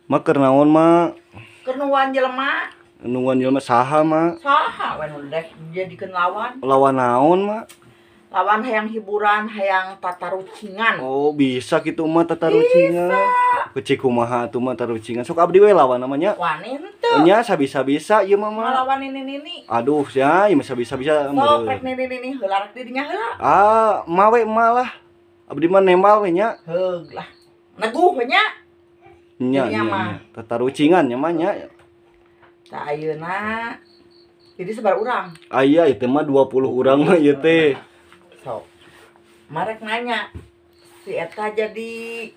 Mak keur naon, Mak? Keur nungguan jelema. Nungguan jelema saha, Mak? Saha we nu dek dijadikeun lawan. Lawan naon, Mak? Lawan hayang hiburan, hayang tatarucingan. Oh, bisa kitu mah tatarucingan. Kecik kumaha atuh mah tarucingan. Sok abdi we lawan namanya. Wani henteu. Nya sabisa-bisa ieu mah, Mak. Ngalawan nini-nini. Aduh, sia, ieu mah sabisa-bisa. Sok rek nini-nini heula rek di dinya heula. Ah, ma we ma lah. Abdi mah nembal we nya. Heug lah. Neguh we nya. Nya, nya, nya. Tatarucingan nya mah nya. Tah ayeuna jadi sabar urang. Aya ieu mah 20 urang mah ieu teh. Sok. Marek nanya si eta jadi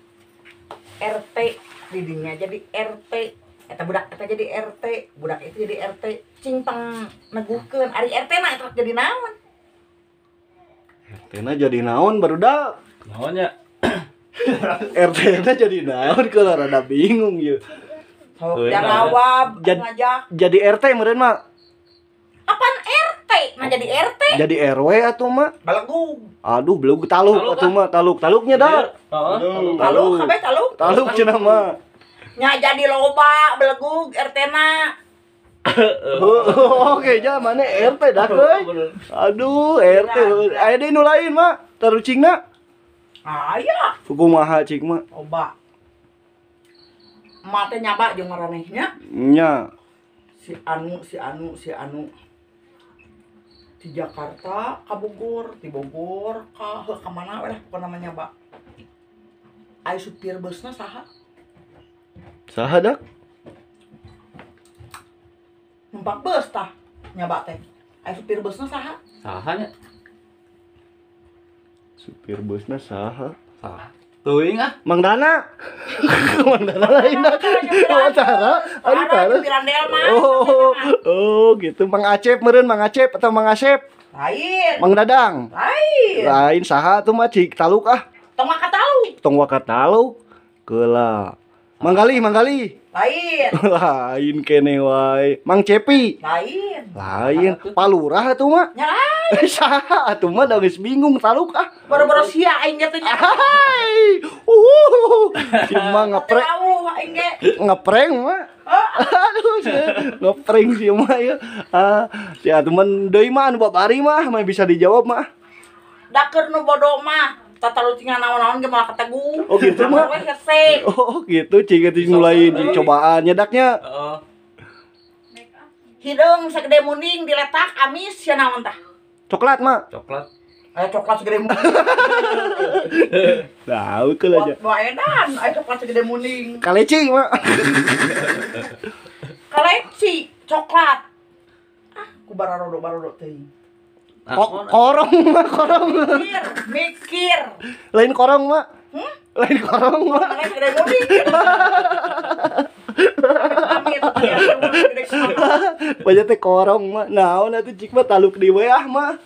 RT di dinya jadi RT. Eta budak eta jadi RT, budak itu jadi RT. Cing pang neguhkeun ari RT na eta jadi naon? RT na jadi naon barudak? Naon nya? RT na jadi naon kalau rada bingung ieu. Sok jawab ngajak. Jadi RT meureun mah. Apaan RT? Nah jadi RT? Jadi RW atuh mah. Belegug. Aduh, belegug taluk atuh mah, taluk. Taluknya dah. Heeh. Taluk kabeh taluk. Taluk cenah mah. Nya jadi loba belegug RT na. Oke, ja mana RT dah euy. Aduh, RT. Aya deui nu lain mah, tarucingna. Aya. Kumaha cik mah? Loba. Emak teh nyaba jeung maranehnya. Nya. Si anu, si anu, si anu. Di Jakarta ka Bogor, di Bogor ka heuh ka mana we lah pokona mah nyaba. Ai supir busna saha? Saha dak? Numpak bus tah nyaba teh. Ai supir busna saha? Saha nya? Supir busna saha? Saha. Teuing ah. Mang Dana. Mang Dana lain dah. Oh, cara. Aduh, cara. Oh, oh, gitu. Mang Acep meureun, Mang Acep atau Mang Asep? Lain. Mang Dadang. Lain. Lain saha tuh mah cik taluk ah. Tong waka taluk. Tong waka taluk. Keula. Mang Gali, Mang Gali. Lain. Lain kene wae. Mang Cepi. Lain. Lain. Palurah atuh mah. Nya lain. Saha atuh mah da geus bingung taluk ah. Boro-boro sia aing ge teh nya. Hai. Si mah ngeprank. Aing ge. Ngeprank mah. Aduh, ngeprank si mah ya. Ah, si atuh mah deui mah anu babari mah mah bisa dijawab mah. Da keur nu bodo mah tatarucingan naon-naon ge moal ketegu. Oh gitu mah. Oh gitu cing cing mulai cobaan nyedaknya. Heeh. Hideung sagede munding diletak amis sia naon tah? Coklat mah. Coklat. Coklat segede munding. Tahu keul aja. Wah edan, aya coklat segede munding. Kaleci mah. Kaleci coklat. Ah, ku bararodo-barodo teuing. Korong mah, korong. Mikir, mikir. Lain korong mah. Hmm? Lain korong mah. Lain segede munding. Amit, Banyak teh korong mah. Naon atuh cik mah taluk di we ah mah.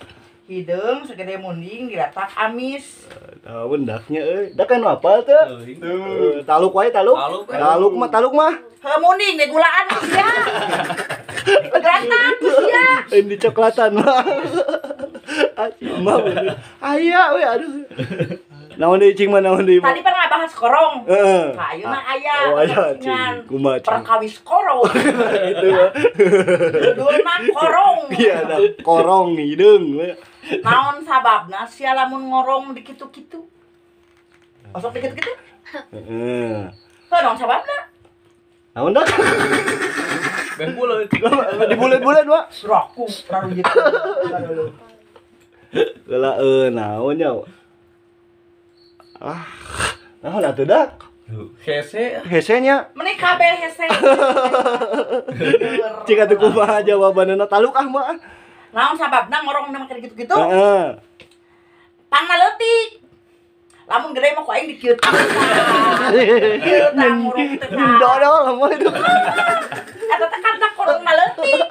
Hideung segede munding diletak amis. Naon daknya euy. Dak kan apa teh? Taluk wae taluk. Taluk mah, taluk mah. Heuh munding ge gulaan sia. Geratak sia. Ini coklatan mah. Acing mah bener. Aya we aduh. Naon deui cing mah, naon deui? Tadi pernah bahas korong. Heeh. Nah, ayeuna aya. Oh, aya cing. Kumaha cing? Perkawis korong. Gitu mah. Judulna korong. Iya, nah, korong hideung we. Naon sababna sia lamun ngorong di kitu-kitu? Osok di kitu-kitu? Heeh. Heuh, naon sababna? Naon dak? Ben buleut. Di buleut-buleut, Pak. Suraku raru gitu. Heula naon nya? Ah, naon atuh dak? Hese. Hese nya. Meni kabeh hese. Cik atuh kumaha jawabanna taluk ah mah. Naon sababna ngorong make kitu-kitu? Heeh. Pangna leutik. Lamun gede mah ku aing dikieu tah. Kieu tah ngorong teh. Dodol mah itu. Eta teh karena korongna leutik.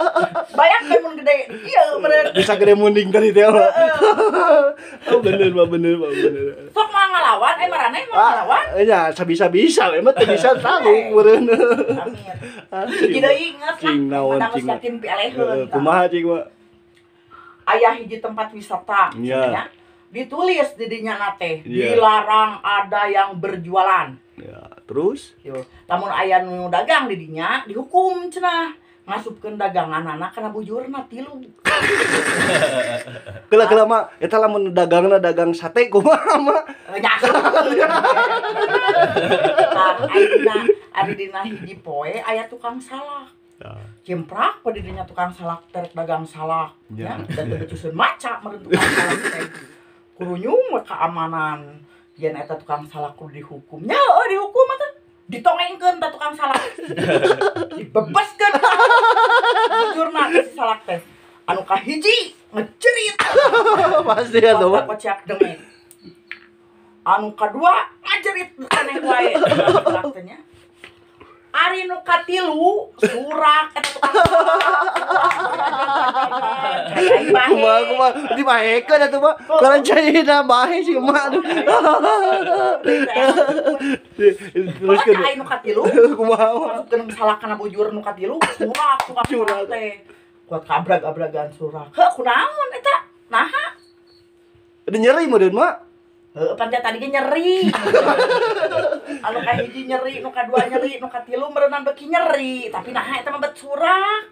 Bayang teh mun gede ieu meureun. Bisa gede munding tadi teh. Oh bener mah, bener mah, bener. Sok mah ngalawan, maraneh mah ngalawan. Nya sabisa-bisa we mah teu bisa taluk meureun. Amin. Hiji deui inget lah. Padang geus yakin pialeheun. Kumaha cing mah? Aya hiji tempat wisata nya. Ditulis di dinya na teh, dilarang ada yang berjualan. Ya, Terus Yo, lamun aya nu dagang di dinya dihukum cenah. Ngasupkeun daganganana kana bujurna 3. Keula-keula mah eta lamun dagangna dagang sate kumaha mah? Nyasup. Tah ari dina hiji poe aya tukang salak. Cimprak pada dinya tukang salak terek dagang salak ya, dan teu becuseun maca meureun tukang salak teh. Kurunyung we keamanan. Yen eta tukang salak kudu dihukum. Nya heueuh dihukum atuh. Ditongengkeun tah tukang salak. Dibebaskeun. Bujurna si salak teh. Anu kahiji ngecerit. Pasti atuh mah. Kocak dengek. Anu kadua ngajerit aneh wae. Salak teh nya. Ari nu katilu surak eta tukang salak. Kumaha kumaha dibahekeun atuh mah. Kalau caina bahe si emak aduh. Terus ke aya nu katilu kumaha mah? Masukkeun salak kana bujur nu katilu surak tukang salak teh. Kuat kabrag-abragan surak. Heuh kunaon eta? Naha? Ada nyeri meureun mah? Heuh pan teh tadi ge nyeri. Anu kahiji nyeri, nu kadua nyeri, nu katilu meureunnan beuki nyeri, tapi naha eta mah bet surak.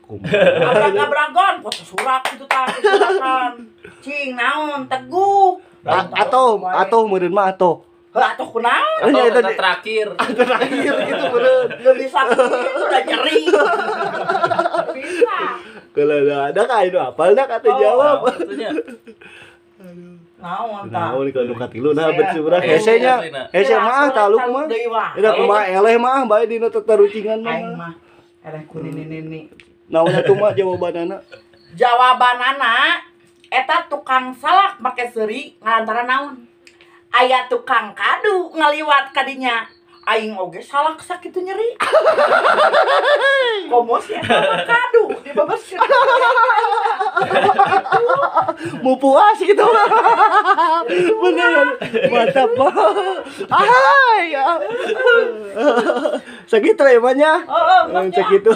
Abrag-abragan, kok surak kitu tah, surakan. Cing naon teguh. Atau meureun mah atau. Heuh atuh kunaon? Atau eta terakhir. Terakhir gitu meureun. Geus bisa kitu udah nyeri. Bisa. Kalau ada ka anu apal dah kata jawab. Naon tah? Naon kalau nu katilu nah bet surak hese nya. Hese mah taluk mah. Eta kumaha eleh mah bae dina tetarucingan mah. Aing mah eleh ku nini-nini. Naon atuh mah jawabanana? Jawabanana eta tukang salak make seuri ngalantaran naon? Aya tukang kadu ngaliwat kadinya. Aing oge salak sakitu nyeri. Komo si eta mah kadu dibebeskeun. Mau puas gitu. Bener. Mantap. Ahai. Segitu emangnya. Heeh, Segitu.